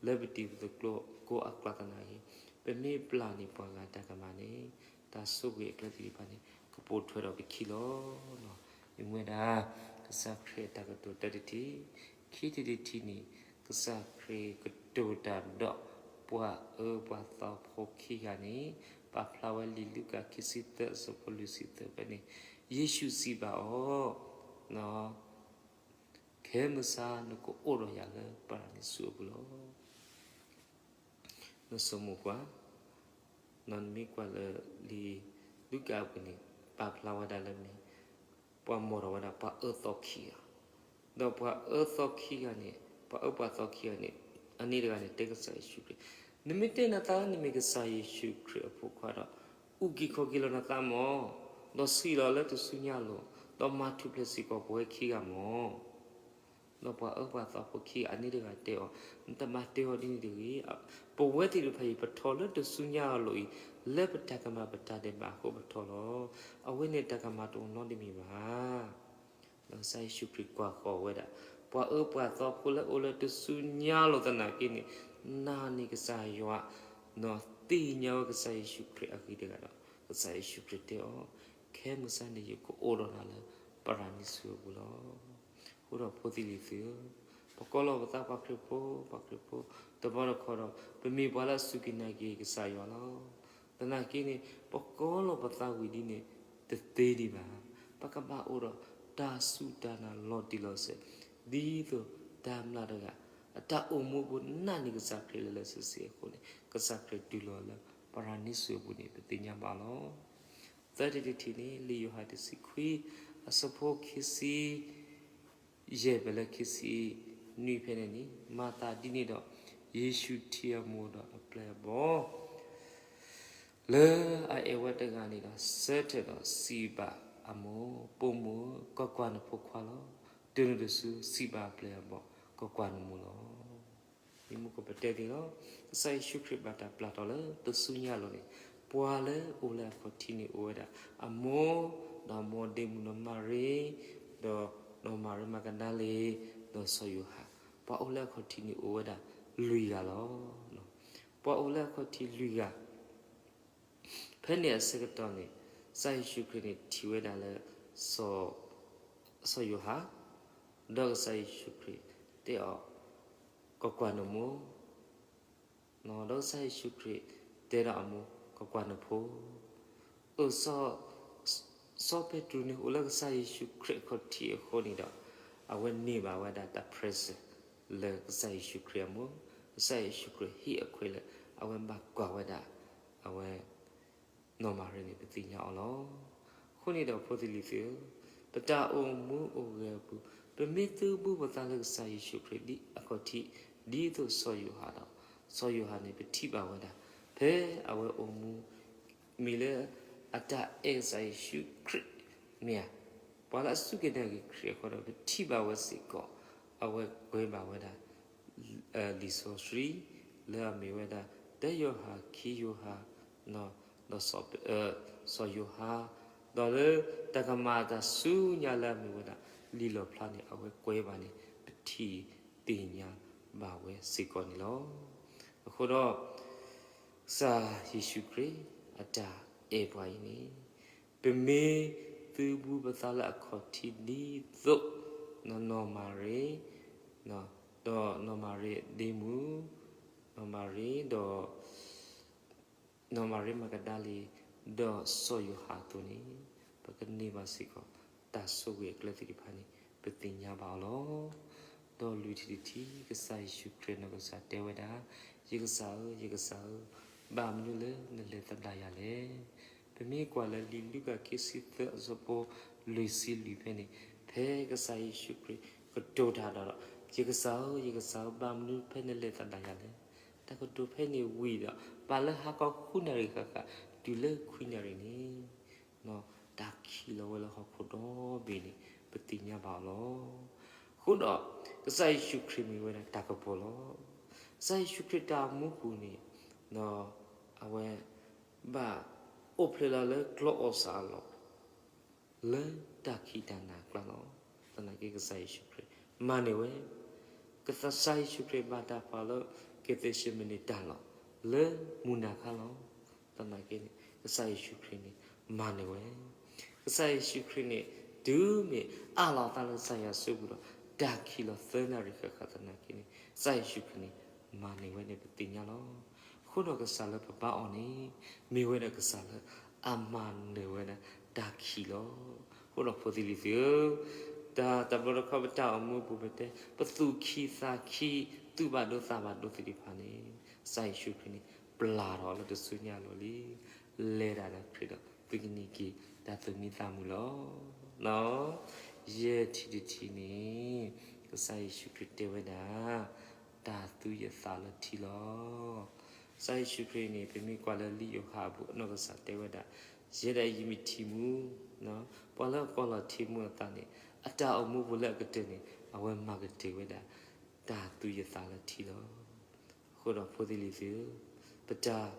လၢပတံၤပသကိးအကျါသနာ်က့ ပမ့ၢ်ပျၢ်န့ၢ်ပှၤဂၤတၢ်ကမၣ်န့ၣ် တၢ်ဆိၣ်ဂ့ၤအကျဲသ့ၣ်တဖၣ်န့ၣ် ကပိာ်ထွဲဒီးပခံလီၤ. မ့ၢ်ဝဲဒၣ် ကစၢ်ခရံာ်အတၢ်ကတိၤတၢတထံၣ်, ခံထံၣ်တထံၣ်န့ၣ် ကစၢ်ခရံာ်ကတိၤတၢ်ဒီး ပှၤအၢပှၤသီဖိခံဂၤန့ၣ် ပာ်ဖျါဝဲလံာ်လူၤကၣ်ခံဆံသၢအဆၢဖိလွံၢ်ဆံသၢဖဲန့ၣ်, ယ့ၣ်ၡူးစံးဘၣ်အီၤ, ခဲမုၢ်ဆါ နကအိၣ်ဒီးယၤလၢပၤရၤနံစူၤအပူၤလီၤ. နဆိမိၣ်ကွၢ်, နမ့ၢ်ကွၢ်လၢလံာ်လူၤကၣ်အပူၤန့ၣ် ပာ်ဖျါဝဲဒၣ်လၢမ့ၢ် ပှၤမီၤထီၣ်ဝဲဒၣ်ပှၤအၢသီခံဂၤ, ဒီးပှၤအၢသီခံဂၤန့ၣ် ပှၤအၢပှၤသီခံဂၤန့ၣ် အန့ၣ်တဂၤန့ၣ် တဲကစၢ်ယ့ၣ်ၡူးခရံာ်, နမ့ၢ်တဲနသးလၢနမ့ၢ်ကစၢ်ယ့ၣ်ၡူးခရံာ်အဖိခွါဒီး အုၣ်က့ၤခီၣ်က့ၤလီၤနသးမၢ်, ဒီးဆံးလီၤလၢတဆူညါအလိၤ, ဒီးမၤထူၣ်ဖျဲးစ့ၢ်ကီးပဝဲခံဂၤမၢ်. ဒီးပှၤအၢပှၤသီဖိခံဂၤအန့ၣ်တဂၤတဲအီၤ, နတမၤတဲအီၤဒ်န့ၣ်တဂ့ၤ, ပဝဲသ့ၣ်တဖၣ်အံၤ ပထီၣ်လၢတဆူညါအလိၤအံၤ လၢပတၢ်ကမၣ်ပတၢ်ဒဲးဘးအဃိပထီၣ်လီၤ. အဝဲန့ၣ်တၢ်ကမၣ်တအိၣ်နီတမံၤဘၣ်. ဒီးကစၢ်ယ့ၣ်ၡူးခရံာ်ကွၢ်ဃီၤဝဲဒၣ် ပှၤအၢပှၤသီဖိလၢအိၣ်လၢတဆူညါအလိၤသနာ်က့န့ၣ် နာ်န့ၢ်ကစၢ်ယွၤ, ဒီးသ့ၣ်ညါဝဲကစၢ်ယ့ၣ်ၡူးခရံာ်အဂ့ၢ်တဂၤဒီး ကစၢ်ယ့ၣ်ၡူးခရံာ်တဲအီၤ, ခဲမုၢ်ဆါန့ၣ် ယကအိၣ်ဒီးနၤလၢပၤရၤနံစူၤအပူၤလီၤ. အဃိဒီးဖိသ့ၣ်လံၤသ့ၣ်ဧၢ, ပကိးလီၤပသးပှၤခရံာ်ဖိ, ပှၤခရံာ်ဖိ, တဘျီတခီၣ်ဒီး ပမ့ၢ်ပှၤလၢအစူၢ်က့ၤနာ်က့ၤကစၢ်ယွၤလီၤ. သနာ်က့န့ၣ် ပကိးလီၤပသးဝံၤဒ်န့ၣ် တသ့ဒံးဘၣ်. ပကဘၣ်အိၣ်ဒီးတၢ်စူၢ်တၢ်နာ်လီၤတံၢ်လီၤဆဲး, ဒ်သိးတၢ်မျၢ်တဂၤ အတၢ်အိၣ်မူအပူၤနာ်န့ၢ်ကစၢ်ခရံာ်လၢလၢဆ့ဆ့အဃိန့ၣ် ကစၢ်ခရံာ်ဒုးလီၤလၢပၤရၤနံစူၤအပူၤန့ၣ် ပသ့ၣ်ညါဘၣ်လီၤ. သၢထံၣ်တထံၣ်န့ၣ် လံာ်ယိၤဟၣ်တဆံခွံ အဆၢဖိခံဆံ ယဲၢ်ဖဲလၢခံဆံ နွံဖဲန့ၣ်န့ၣ် မၤသးဒ်န့ၣ်ဒီး ယ့ၣ်ၡူးထံၣ်အမိၢ်ဒီးအပျဲၢ်အဘီၣ် လၢအအဲၣ်ဝဲတဂၤန့ၣ်ဒီး ဆၢထၢၣ်ဒီးစံးဘၣ်အမိၢ်, ပိာ်မုၣ်ဧၢ, ကွၢ်ကွၢ်နဖိခွါလီၤ. တုၤနုၤတစု စံးဘၣ်အပျဲၢ်အဘီၣ်, ကွၢ်ကွၢ်နမိၢ်လီၤ. ဒ်မုၢ်ကီၢ်ပတဲသ့လီၤ. ကစၢ်ယ့ၣ်ၡူးခရံာ်ဘၣ်တၢ်ပျၢ်ထီၣ်လၢတဆူညါအလီၢ်န့ၣ်, ပှၤလၢအိၣ်လၢအခီၣ်ထံးန့ၣ်အိၣ်ဝဲဒၣ် အမိၢ်, ဒီးအမိၢ်ဒ့မုၣ်နီၢ်မၤရံ, ဒီးနီၢ်မၤရံမၤကဒၤလ့ၤ, ဒီးစီၤယိၤဟၣ်, ပှၤအိၣ်လၢအခီၣ်ထံးန့ၣ်အိၣ်ဝဲဒၣ်လွံၢ်ဂၤလီၤ. ပှၤအိၣ်လၢအခီၣ်ထံးလွံၢ်ဂၤ ဖဲန့ၣ်အဆၢကတီၢ်န့ၣ် ကစၢ်ယ့ၣ်ၡူးခရံာ်န့ၣ်ထံၣ်ဝဲဒၣ်လၢ စီၤယိၤဟၣ်, ဒီးကစၢ်ယ့ၣ်ၡူးခရံာ်တဲအီၤ, ကွၢ်ကွၢ်နမိၢ်, ဒီးကစၢ်ယ့ၣ်ၡူးခရံာ်တဲဒီးအမိၢ်, ကွၢ်ကွၢ်နဖိ အၢ စီၤပ့းတရူးန့ၣ်အိၣ်လၢကစၢ်ယ့ၣ်ၡူးခရံာ်အခီၣ်ထံးအဃိန့ၣ်ဒီး အဝဲန့ၢ်ဘၣ်ဝဲဒၣ်တၢ် present လၢကစၢ်ယ့ၣ်ၡူးခရံာ်အမူ, ကစၢ်ယ့ၣ်ၡူးခရံာ်ဟံၣ်အခွဲးလၢ အဝဲဘၣ်ကွၢ်ဝဲဒၣ် အဝဲ နီၢ်မၤရံန့ၣ် ပသ့ၣ်ညါအီၤလီၤ. အဃိန့ၣ်ဒီးဖိသ့ၣ်လံၤသ့ၣ်ဧၢ, ပတၢ်အိၣ်မူအိၣ်ဂဲၤအပူၤ ပမ့ၢ်သုးဘူးပသးလၢကစၢ်ယ့ၣ်ၡူးခရံာ်ဒ်အခီၣ်ထံး ဒ်သိးစီၤယိၤဟၣ်ဒီး စီၤယိၤဟၣ်န့ၣ် ပထံၣ်ဘၣ်ဝဲဒၣ် ဖဲအဝဲအိၣ်မူ မ့ၢ်လၢအတၢ်အဲၣ်ကစၢ်ယ့ၣ်ၡူးခရံာ်မ့ၢ်ဧါ, ပှၤလၢအစူၢ်က့ၤနာ်က့ၤခရံာ်အဃိဒီး ပထံၣ်ဘၣ်ဝဲစ့ၢ်ကီး အဝဲကွဲးဘၣ်ဝဲဒၣ် လံာ်စီဆှံ လၢအမ့ၢ်ဝဲဒၣ် တၢယိၤဟၣ် ခံယိၤဟၣ် ဒီး စီၤယိၤဟၣ်, ဒီးလၢတၢ်ကမၤအသးဆူညါလၢအမ့ၢ်ဝဲဒၣ် လံာ်လီၣ်ဖျါန့ၣ် အဝဲကွဲးဘၣ်န့ၣ် ပထံၣ်သ့ၣ်ညါဘၣ်ဝဲစ့ၢ်ကီးန့ၣ်လီၤ. အဃိဒီး ကစၢ်ယ့ၣ်ၡူးခရံာ်အတၢ်အဲၣ်ပှၤအံၤန့ၣ် ပမ့ၢ်သုးဘူးပသးလၢအခီၣ်ထံးဒ်သိး နီၢ်မၤရံ, ဒီးနီၢ်မၤရံဒ့မုၣ်, နီၢ်မၤရံဒီး နီၢ်မၤရံမၤကဒၤလ့ၤ, ဒီးစီၤယိၤဟၣ်အသိးန့ၣ် ပကန့ၢ်ဘၣ်စ့ၢ်ကီး တၢ်ဆိၣ်ဂ့ၤအကျဲသ့ၣ်တဖၣ်န့ၣ် ပသ့ၣ်ညါဘၣ်အီၤလီၤ. ဒီးလွံၢ်ထံၣ်တထံၣ် ကစၢ်ယ့ၣ်ၡူးခရံာ်နီၢ်ကစၢ်တဲဝဲဒၣ်, ယကစၢ်ဧၢ, ယကစၢ်ဧၢ, ဘၣ်မနုၤလၢနလဲၤသဒၣ်ယၤလဲၣ်. ပမ့ၢ်ကွၢ်လၢလံာ်လူၤကၣ်ခံဆံသၢအဆၢဖိလွံၢ်ဆံလွံၢ်ဖဲန့ၣ်, ဖဲကစၢ်ယ့ၣ်ၡူးခရံာ်ကတိၤတၢ်ဒီး, ယကစၢ်ဧၢ, ယကစၢ်ဧၢ, ဘၣ်မနုၤဖဲနလဲၤသဒၣ်ယၤလဲၣ်. တၢ်ကတိၤဖဲန့ၣ်ဝံၤဒီး ပာ်လၢဟါခီဃုနၣ်ရံၣ်ဃၣ်ဃၣ် တုၤလၢခွံနၣ်ရံၣ်န့ၣ် တၢ်ခံးလီၤဝဲလၢဟီၣ်ခိၣ်ဒီဘ့ၣ်န့ၣ် ပသ့ၣ်ညါဘၣ်အီၤလီၤ. အဃိဒီး ကစၢ်ယ့ၣ်ၡူးခရံာ်မ့ၢ်ဝဲဒၣ်တၢ်ကပီၤလီၤ. ကစၢ်ယ့ၣ်ၡူးခရံာ်တၢ်အိၣ်မူပူၤန့ၣ် အဝဲ ဘၣ်အိၣ်ဖျဲၣ်လီၤလၢကျီအီၣ်စၢ်အလီၢ် လၢတၢ်ခံးတၢ်နၤအကျါလီၤ. သနာ်က့ကစၢ်ယ့ၣ်ၡူးခရံာ် မၤန့ၢ်ဝဲ, ကစၢ်ယ့ၣ်ၡူးခရံာ်ဘၣ်တၢ်ဖးလၢ က့ၤသ့ၣ်ၡမနံၤတၢ်လီၢ် လၢမုၢ်နၤခါလီၤ. သနာ်က့န့ၣ် ကစၢ်ယ့ၣ်ၡူးခရံာ်န့ၣ် မၤန့ၢ်ဝဲ, ကစၢ်ယ့ၣ်ၡူးခရံာ်န့ၣ် တုၤမ့ၢ်အးလီၤအသးလၢကစၢ်ယွၤစုပူၤဒီး တၢ်ခံးလီၤသၢနၣ်ရံၣ်ဃၣ်ဃၣ်သနာ်က့န့ၣ် ကစၢ်ယ့ၣ်ၡူးခရံာ်န့ၣ် မၤန့ၢ်ဝဲန့ၣ်ပသ့ၣ်ညါလီၤ. အဃိဒီးကစၢ်လၢပဘါအီၤန့ၣ် မ့ၢ်ဝဲဒၣ်ကစၢ်လၢအမၤနၢၤဝဲဒၣ်တၢ်ခံးလီၤ. အဃိဒီးဖိသ့ၣ်လံၤသ့ၣ်ဧၢ, တၢ်တဘျီတခီၣ်ပတၢ်အိၣ်မူပူၤပတဲ ပသူၣ်ခံသးခံ သူၣ်ဘၣ်ဒိသးဘၣ်ဒိသ့ၣ်တဖၣ်န့ၣ် ကစၢ်ယ့ၣ်ၡူးခရံာ်န့ၣ် ပျၢ်ထီၣ်လၢတဆူညါအလီၢ်လံ. လဲၤတၢ်ဒီးခရံာ်ဒီး သုကန့ၢ်က့ၤတၢ်သူၣ်မံသးမုာ်လီၤ. ယဲၢ်ထံၣ်တထံၣ်န့ၣ် ကစၢ်ယ့ၣ်ၡူးခရံာ်တဲဝဲဒၣ် တၢ်သူယသးလၢထံလီၤ. ကစၢ်ယ့ၣ်ၡူးခရံာ်န့ၣ် ပမ့ၢ်ကွၢ်လၢလံာ်ယိၤဟၣ်အပူၤ အနီၢ်ကစၢ်တဲဝဲဒၣ်, ယဲဒၣ်အံၤယမ့ၢ်ထံၣ်မူ, ပှၤလၢအကိးလီၤထံမူအသးန့ၣ် အတၢ်အိၣ်မူပူၤလၢအကတၢၢ်န့ၣ် အဝဲမၤကတၢၢ်ဝဲဒၣ် တၢ်သူယသးလၢထံလီၤ. အဃိဒီးဖိသ့ၣ်လံၤသ့ၣ်ဧၢ, ပတၢ်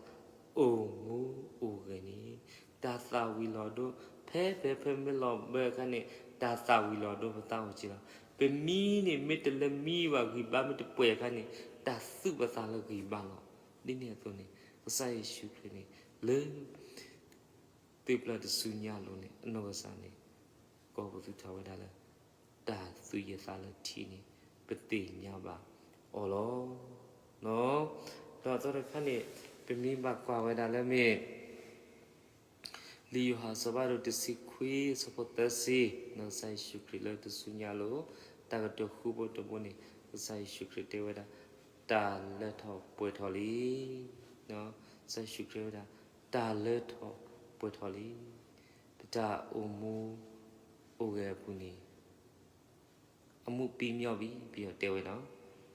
အိၣ်မူအိၣ်ဂဲၤန့ၣ် တၢ်သၣ်ဝံၤလီၤဒိ ဖဲဖဲဖဲမ့ၢ်လီၤဘၢအခါန့ၣ် တၢ်သၣ်ဝံၤလီၤဒိပသးအိၣ်က့ၤလီၤ. ပမံန့ၣ် မ့ၢ်တလၢမံဘၣ်ဂံၢ်ဘါမ့ၢ်တပှဲၤအခါန့ၣ် တၢ်သူၣ်ပသးလၢဂံၢ်ဘါလီၤ. ဒ်န့ၣ်အသိးန့ၣ် ကစၢ်ယ့ၣ်ၡူးခရံာ်န့ၣ် လၢ သုးပျၢ်တဆူညါအလီၢ်န့ၣ် အနီၢ်ကစၢ်န့ၣ် ကိးပသူထီၣ်ဝဲဒၣ်လၢ တၢ်သူယသးလၢထံန့ၣ် ပသ့ၣ်ညါဘၣ်အီၤလီၤ. ဒီးအသီတခါန့ၣ် ပမ့ၢ်ဘၣ်ကွၢ်ဝဲဒၣ်လၢမ့ၢ် လံာ်ယိၤဟၣ်အဆၢဖးဒိၣ်တဆံခွံ အဆၢဖိသၢဆံ, ကစၢ်ယ့ၣ်ၡူးခရံာ်လၢတဆူညါအလီၢ် တၢ်ကတိၤဃုဘိတဘိန့ၣ် ကစၢ်ယ့ၣ်ၡူးခရံာ်တဲဝဲဒၣ် တၢ်လၢထီၣ်ပှဲၤထီၣ်လံ. ကစၢ်ယ့ၣ်ၡူးခရံာ်ဝဲဒၣ် တၢ်လၢထီၣ်ပှဲၤထီၣ်လံ. ပတၢ်အိၣ်မူအိၣ်ဂဲၤအပူၤန့ၣ် အမှုပြီးမြောက်ပြီ, ပယီၤတဲဝဲဒၣ်,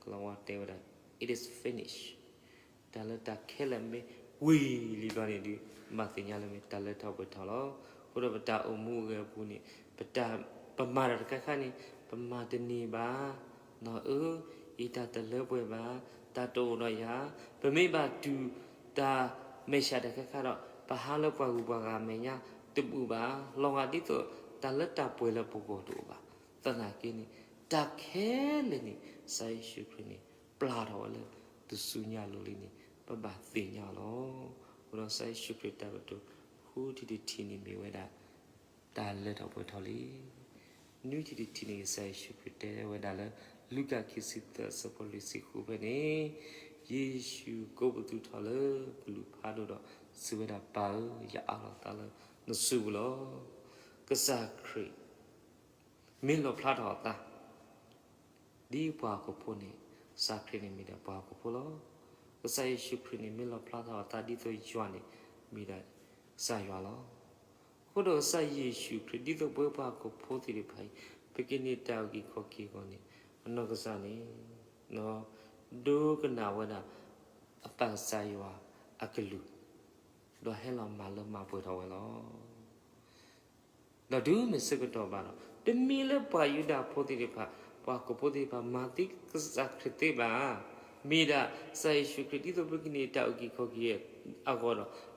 ကလီၤဝါတဲဝဲဒၣ်, It is finished. တၢ်လၢတၢ်ခဲလၢာ်မ့ၢ်ဝံၤလံဘျီန့ၣ်ဒုး, ဘၣ်သ့ၣ်ညါလၢမ့ၢ်တၢ်လၢထီၣ်ပှဲၤထီၣ်လီၤ. အဃိဒီးပတၢ်အိၣ်မူအဂၤအပူၤန့ၣ်, ပတၢ်, ပမၤတၢ်တခါခါန့ၣ်, ပမၤတန့ၢ်ဘၣ်, နီၢ်ဧၢ, ယတၢ်တလၢပှဲၤဘၣ်, တၢ်တအိၣ်ဒီးယၤ, ပမ့ၢ်ဘၣ်တူၢ်တၢ်မဲာ်ဆှးတၢ်ခါခါဒီး ပဟးလၢပှၤဂုၤပှၤဂၤအမဲာ်ညါတဘူၣ်ဘၣ်, လီၤဂာ်ဒ်သိးတၢ်လၢတၢ်ပှဲၤလၢပဂီၢ်တအိၣ်ဘၣ်. သနာ်က့န့ၣ်, တၢ်ခဲလၢာ်န့ၣ် ကစၢ်ယ့ၣ်ၡူးခရံာ်န့ၣ် ပျၢ်ထီၣ်ဝဲလၢတစုညါအလိၤလံန့ၣ် ပဘၣ်သ့ၣ်ညါလီၤ. အဃိဒီးကစၢ်ယ့ၣ်ၡူးခရံာ်တၢ်ကတိၤ ဃုထံၣ်တထံၣ်န့ၣ်မ့ၢ်ဝဲဒၣ် တၢ်လၢထီၣ်ပှဲၤထီၣ်လံ. နွံထံၣ်တထံၣ်န့ၣ် ကစၢ်ယ့ၣ်ၡူးခရံာ်တဲဝဲဒၣ်လၢ လူၤကၣ်ခံဆံသၢအဆၢဖိလွံၢ်ဆံဃုဖဲန့ၣ်, ယ့ၣ်ၡူးကိးပသူထီၣ်လၢကလူးဖးဒိၣ်ဒီးစံးဝဲဒၣ်, ပၢ်ဧၢ, ယအးလီၤသးလၢနစုပူၤလီၤ. ကစၢ်ခရံာ် မ့ၢ်လီၣ်ဖျါထီၣ်အသး ဒ်ပှၤဟီၣ်ခိၣ်ဖိန့ၣ်, ကစၢ်ခရံာ်န့ၣ်မ့ၢ်ဒၣ်ပှၤဟီၣ်ခိၣ်ဖိလီၤ. ကစၢ်ယ့ၣ်ၡူးခရံာ်န့ၣ် မ့ၢ်လီၣ်ဖျါထီၣ်အသးဒ်သိးယွၤန့ၣ် မ့ၢ်ဒၣ်ကစၢ်ယွၤလီၤ. အဃိဒီးကစၢ်ယ့ၣ်ၡူးခရံာ် ဒ်သိးပဝဲပှၤဟီၣ်ခိၣ်ဖိသ့ၣ်တဖၣ်အံၤ ပကန့ၢ်တၢ်အုၣ်က့ၤခီၣ်က့ၤအဂီၢ်န့ၣ်, အနီၢ်ကစၢ်န့ၣ် ဒိကနၣ်ဝဲဒၣ် အပၢ်ကစၢ်ယွၤအကလုၢ်, ဒီးဟဲလီၤမၤလၢမၤပှဲၤထီၣ်ဝဲလီၤ. ဒီးတုၤမ့ၢ်ဆၢကတီၢ်ဘၣ်ဒီး, တမ့ၢ်လၢပှၤယူဒၤဖိသ့ၣ်တဖၣ်, ပှၤဟီၣ်ခိၣ်ဖိသ့ၣ်တဖၣ် မၤသံကစၢ်ခရံာ်သ့ဘၣ်. မ့ၢ်ဒၣ်ကစၢ်ယ့ၣ်ၡူးခရံာ် ဒ်သိးပကန့ၢ်တၢ်အုၣ်က့ၤခီၣ်က့ၤအဂီၢ်ဒီး လီၣ်ထီၣ်အသး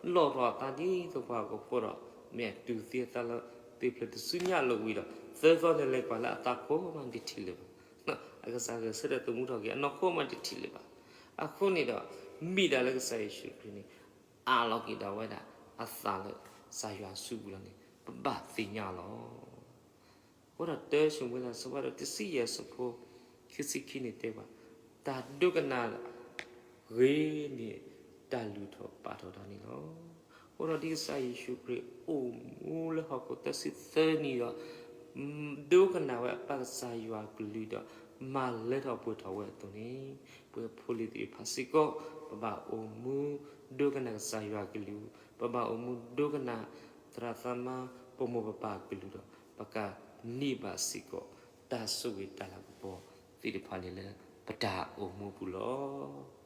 ဒ်သိးပှၤဟီၣ်ခိၣ်ဖိဒီး, မ့ၢ်တူၢ်သံအသးလၢသ့ၣ်ဖျၢၣ်တစုညါအလိၤဝံၤဒီး, သၢသီန့ၣ်လဲၤကွၢ်လၢအသးခိၣ်မးတထံၣ်လၢၤဘၣ်. အကစၢ်ဂဲၤဆၢထၢၣ်သမူထီၣ်က့ၤ အနီၢ်ခိမးတထံၣ်လၢၤဘၣ်. အဃိန့ၣ်ဒီး, မ့ၢ်ဒၣ်လၢကစၢ်ယ့ၣ်ၡူးခရံာ်န့ၣ် အးလီၤက့ၤဒၣ်ဝဲဒၣ်အသးလၢကစၢ်ယွၤစုပူၤလီၤန့ၣ် ပဘၣ်သ့ၣ်ညါလီၤ. အဃိဒီးတၢၡမူၤအ့လး အဆၢဖးဒိၣ်တဆံယဲၢ်အဆၢဖိခံဆံခံန့ၣ်တဲဘၣ်, တၢ်ဒိကနၣ်ဂ့ၤန့ၣ် တၢ်လုၢ်ထီၣ်ပာ်ထီၣ်တၢ်န့ၣ်လီၤ. အဃိဒီးဒ်ကစၢ်ယ့ၣ်ၡူးခရံာ်အိၣ်မူလၢဟီၣ်ခိၣ်သၢဆံသၢနံၣ်ဒီး ဒိကနၣ်ဝဲအပၢ်ကစၢ်ယွၤအကလုၢ်ဒီး မၤလၢထီၣ်ပှဲၤထီၣ်ဝဲအသိးန့ၣ်, ပဝဲဖိလံၤသ့ၣ်တဖၣ်စ့ၢ်ကီး ပဘၣ်အိၣ်မူဒိကနၣ်ကစၢ်ယွၤအကလုၢ်, ပဘၣ်အိၣ်မူဒိကနၣ်သရၣ်သမါ ပမိၢ်ပပၢ်အကလုၢ်ဒီး ပကန့ၢ်ဘၣ်စ့ၢ်ကီး တၢ်ဆိၣ်ဂ့ၤတၢ်လၤကပီၤသ့ၣ်တဖၣ်န့ၣ်လၢပတၢ်အိၣ်မူပူၤလီၤ.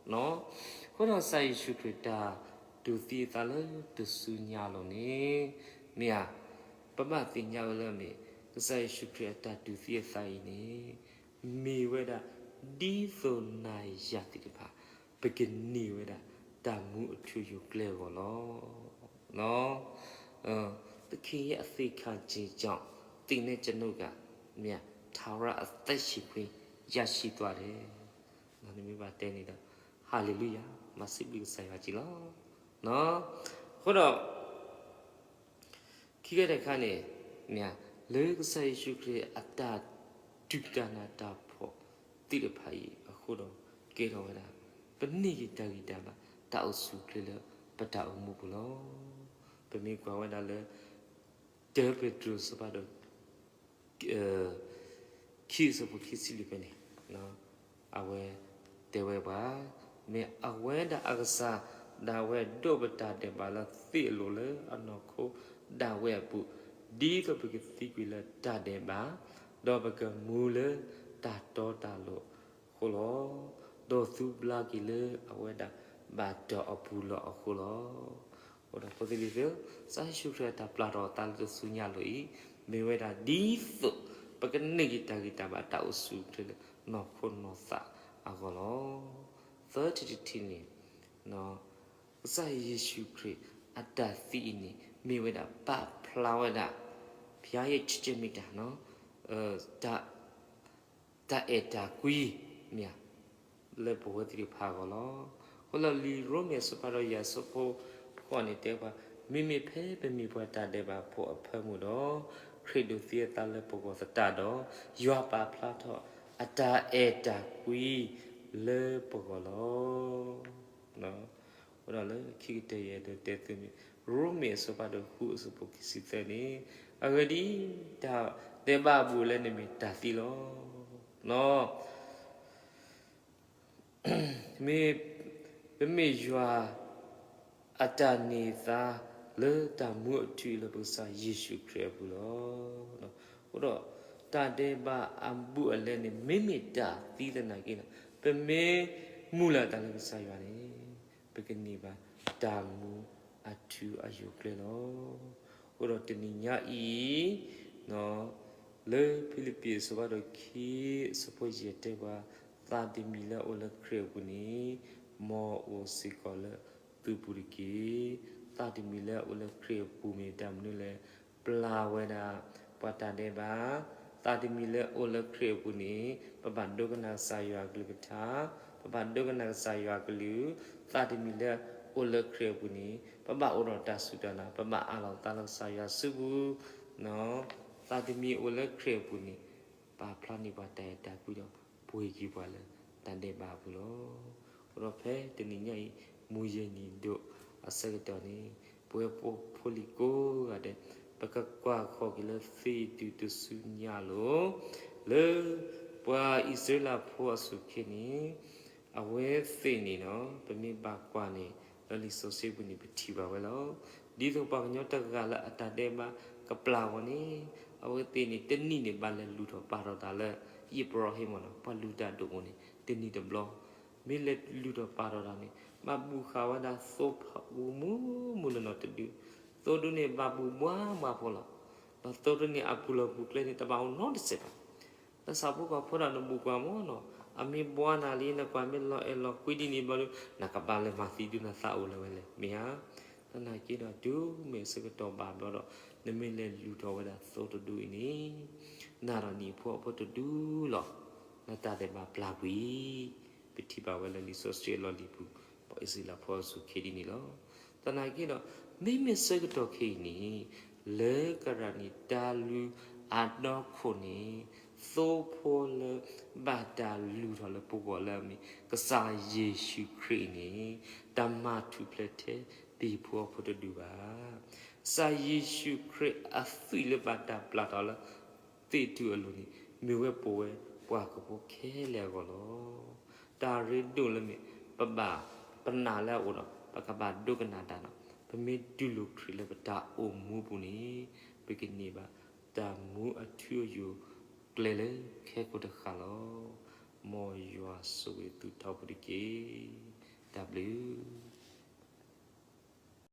အဃိဒီးကစၢ်ယ့ၣ်ၡူးခရံာ်တၢ်တူၢ်သံအသးလၢတစုညါအလိၤန့ၣ်, မ့ၢ်ဧါ, ပဘၣ်သ့ၣ်ညါဝဲလၢမ့ၢ် ကစၢ်ယ့ၣ်ၡူးခရံာ်အတၢ်တူၢ်သံအသးအံၤန့ၣ် မ့ၢ်ဝဲဒၣ် ဒ်သိးနၤယၤသ့ၣ်တဖၣ် ပကန့ၢ်ဝဲဒၣ်တၢ်မူအထူအယိာ်ကျဲအဂီၢ်လီၤ. သခင်ရဲ့အသေခံခြင်းကြောင့် သင်နဲ့ကျွန်ုပ်က ထာဝရအသက်ရှင်ခွင့်ရရှိသွားတယ်. နမ့ၢ်ဘၣ်တဲန့ၣ်ဒီး ဟၤလ့လူယၤ, မၤစံးဘျုးကစၢ်ယွၤက့ၤလီၤ. အဃိဒီး ခံခါတခါန့ၣ် မ့ၢ်လၢကစၢ်ယ့ၣ်ၡူးခရံာ်အတၢ်တူၢ်တၢ်နးတၢ်ဖှီၣ်သ့ၣ်တဖၣ်အံၤအဃိဒီး ကဲထီၣ်ဝဲဒၣ် ပန့ၢ်က့ၤတၢ်ဂံၢ်တၢ်ဘါ တၢ်အိၣ်ဆူၣ်အိၣ်ချ့လၢပတၢ်အိၣ်မူပူၤလီၤ. ပမ့ၢ်ကွၢ်ဝဲဒၣ်လၢ တၢပ့းတရူးအဆၢဖးဒိၣ် ခံအဆၢဖိခံဆံလွံၢ်ဖဲန့ၣ် အဝဲတဲဝဲပှၤ, မ့ၢ်အဝဲဒၣ်အကစၢ်ဒၣ်ဝဲဒိးပတၢ်ဒဲးဘးလၢသ့ၣ်အလိၤလၢအနီၢ်ခိဒၣ်ဝဲအပူၤ, ဒ်သိးပကသံကွံာ်လၢတၢ်ဒဲးဘး, ဒီးပကမူလၢတၢ်တီတၢ်လိၤအဃိလီၤ. ဒီးသူဘျါက့ၤလၢအဝဲဒၣ်ဘၣ်တီၢ်အပူၤလီၢ်အဃိလီၤ. အဃိဒီးဖိသ့ၣ်လံၤသ့ၣ်ဧၢ, ကစၢ်ယ့ၣ်ၡူးခရံာ်အတၢ်ပျၢ်ထီၣ်အသးလၢတစုညါအလိၤအံၤ, မ့ၢ်ဝဲဒၣ်ဒ်သိး ပကန့ၢ်က့ၤတၢ်ဂံၢ်တၢ်ဘါတၢ်အိၣ်ဆူၣ်အိၣ်ချ့လၢနီၢ်ခိနီၢ်သးအဂီၢ်လီၤ. သၢထံၣ်တထံၣ်န့ၣ် ကစၢ်ယ့ၣ်ၡူးခရံာ်အတၢ်သံအံၤန့ၣ် မ့ၢ်ဝဲဒၣ်ပာ်ဖျါဝဲဒၣ် ဘုရားရဲ့ချစ်ခြင်းမေတ္တာ တၢ်အဲၣ်တၢ်ကွံ မ့ၢ်ဧါ, လၢပဝဲသ့ၣ်တဖၣ်အဂီၢ်လီၤ. အဃိလၢလံာ်ရိမ့ၤအဆၢဖးဒိၣ်ယဲၢ်အဆၢဖိဃိးန့ၣ်တဲပှၤ, မ့မ့ၢ်ဖဲပမ့ၢ်ပှၤတၢ်ဒဲးဘးဖိအဖၢမုၢ်ဒီး, ခရံာ်ဒိးသံအသးလၢပဂီၢ်သတးဒီး, ယွၤပာ်ဖျါထီၣ်အတၢ်အဲၣ်တၢ်ကွံလၢပဂီၢ်လီၤ. အဃိဒီးလၢခံကတၢၢ်ယအဲၣ်ဒိးတဲသုမ့ၢ် ရိမ့ၤအဆၢဖးဒိၣ်ဃုအဆၢဖိခံဆံသၢန့ၣ်, အဂ့ၢ်ဒ်အံၤ, တၢ်ဒဲးဘးအဘူးအလဲန့ၣ်မ့ၢ်တၢ်သံလီၤ. မ့ၢ်, ပမ့ၢ်ယွၤအတၢ်န့ၢ်သါလၢတၢ်မူအထူအယိာ်လၢပကစၢ်ယ့ၣ်ၡူးခရံာ်အပူၤလီၤ. အဃိဒီး တၢ်ဒဲးဘးအဘူးအလဲန့ၣ် မ့မ့ၢ်တၢ်သံသနာ်က့န့ၣ် ပမ့ၢ်မုၢ်လၢ်တၢ်လၢကစၢ်ယွၤန့ၣ် ပကန့ၢ်ဘၣ်တၢ်မူအထူအယိာ်ကျဲလီၤ. အဃိဒီးတနံၤညါအံၤ လၢဖံလံးပံးအဆၢဖးဒိၣ်ခံ အဆၢဖိယဲၢ်တဲပှၤ, သးတမံၤလၢအအိၣ်လၢခရံာ်အပူၤန့ၣ် မ်အအိၣ်စ့ၢ်ကီးလၢသုပူၤတက့ၢ်. သးတမံၤလၢအအိၣ်လၢခရံာ်အပူၤမ့ၢ်တၢ်မနုၤလဲၣ်. ပျၢ်ဝဲဒၣ် ပှၤတၢ်ဒဲးဘး, သးတမံၤလၢအအိၣ်လၢခရံာ်အပူၤန့ၣ် ပဘၣ်ဒိကနၣ်ကစၢ်ယွၤအကလုၢ်ကထါ, ပဘၣ်ဒိကနၣ်ကစၢ်ယွၤအကလုၢ်, သးတမံၤလၢအအိၣ်လၢခရံာ်အပူၤန့ၣ် ပဘၣ်အိၣ်ဒီးတၢ်စူၢ်တၢ်နာ်, ပဘၣ်အးလီၤသးလၢကစၢ်ယွၤစုပူၤ သးတမံၤအိၣ်လၢခရံာ်အပူၤန့ၣ် ပာ်ဖျါန့ၢ်ပှၤတၢ်အဲၣ်တၢ်ကွံဒီး ပှ့ၤက့ၤပှၤလၢတၢ်ဒဲးဘးအပူၤလီၤ. အဃိဒီးဖဲတနံၤညါအံၤ မုၢ်ယဲၢ်နံၤဒိၣ်အဆၢကတီၢ်န့ၣ် ပဝဲဖိလံၤကိးဂၤဒဲး ပကကွၢ်ခီၣ်က့ၤလၢသ့ၣ်ဒူၣ်တစုညါအလိၤ လၢပှၤအံၣ်စရ့လးဖိအစူၢ်က့ၤန့ၣ် အဝဲသ့ၣ်န့ၣ်နီၤ ပမ့ၢ်ဘၣ်ကွၢ်န့ၣ် လၢလံာ်စီဆှံပူၤန့ၣ် ပထံၣ်ဘၣ်ဝဲလီၤ. ဒ်သိးပှၤကညီတဂၤလၢအတၢ်ဒဲးဘးကပျၢ်အဂီၢ်န့ၣ် အဝဲသ့ၣ်န့ၣ် တနံၣ်န့ၣ် ဘၣ်လဲၤလုၢ်ထီၣ်ပာ်ထီၣ်တၢ်လၢ ယံးဘြီဟံၣ်မ့ၢ်နီၤ ပှၤလုၢ်တၢ်ဒိၣ်မးန့ၣ် တနံၣ်တဘျီ မ့ၢ်လဲၤလုၢ်ထီၣ်ပာ်ထီၣ်တၢ်န့ၣ် ဘၣ်ဘူၣ်ဃာ်ဝဲဒၣ်သိဖိမုၢ်မုၢ်နီၢ်နီၢ်တဒု, သိဒုန့ၣ် ဘၣ်ဘူၣ်ဘှါမးဖိလီၤ. ဒီးသိဒုန့ၣ် အပူၤလီၢ်ပူၤကျဲန့ၣ် တဘၣ်အိၣ်နီတစဲးဘၣ်. ဒီးဆၣ်ဖိကီၢ်ဖိဒီးနဘူၣ်ကွၢ်မ့ၢ်နီၤ အမ့ၢ်ဘှါနၤလံ နကွၢ်မ့ၢ်လီၤအဲၣ်လီၤကွံဒ်န့ၣ်ဘျီဒီး နကဘၣ်လဲၤမၤသံဒုးနသးအိၣ်လၢၤဝဲလဲၣ် မ့ၢ်ဧါ. သနာ်က့ဒီး တုၤမ့ၢ်ဆၢကတီၢ်ဘၣ်ဘျီဒီး နမ့ၢ်လဲၤလုၢ်ထီၣ်ဝဲဒၣ်သိတဒုအံၤန့ၣ် နၤဒီးနံၣ်ဖိအဖိတဒုလီၤ. နတၢ်ဒဲးဘးပျၢ်ကွံာ် ပထံၣ်ဘၣ်ဝဲလၢလံာ်စီဆှံအလီၢ်လံၤပူၤ ပှၤအံၣ်စရ့လးဖိအစူၢ်က့ၤဒ်န့ၣ်လီၤ. သနာ်က့ဒီး မ့မ့ၢ်ဆၢကတီၢ်ခဲအံၤန့ၣ် လၢကရၢ်နံၣ်တၢ်လုၢ်အါဒီခိၣ်န့ၣ် သိဖိလၢဘၣ်တၢ်လုၢ်ထီၣ်လၢပဂီၢ်လၢအမ့ၢ် ကစၢ်ယ့ၣ်ၡူးခရံာ်အံၤန့ၣ် တၢ်မၤထူၣ်ဖျဲးထဲဒၣ်ပှၤဖိတဒုဘၣ်. ကစၢ်ယ့ၣ်ၡူးခရံာ်အသွံၣ်လၢဘၣ်တၢ်ပျၢ်ထီၣ်လၢ သ့ၣ်ဒူၣ်အလိၤန့ၣ် မ့ၢ်ဝဲပဝဲပှၤကဖိခဲလၢာ်အဂီၢ်လီၤ. တၢ်ရ့ဒိၣ်လၢမ့ၢ် ပဘၣ်ပနာ်လၢအအိၣ်ဒီး ပကဘၣ်ဒိကနၣ်တၢ်ဒီး ပမ့ၢ်တူၢ်လိာ်ခရံာ်လၢပတၢ်အိၣ်မူပူၤန့ၣ် ပကန့ၢ်ဘၣ်တၢ်မူအထူအယိာ်ကျဲလၢခဲကိာ်တဃၣ်လီၤ. မ်ယွၤဆိၣ်ဂ့ၤသုထီဘိတက့ၢ်. တၢ်ဘျုး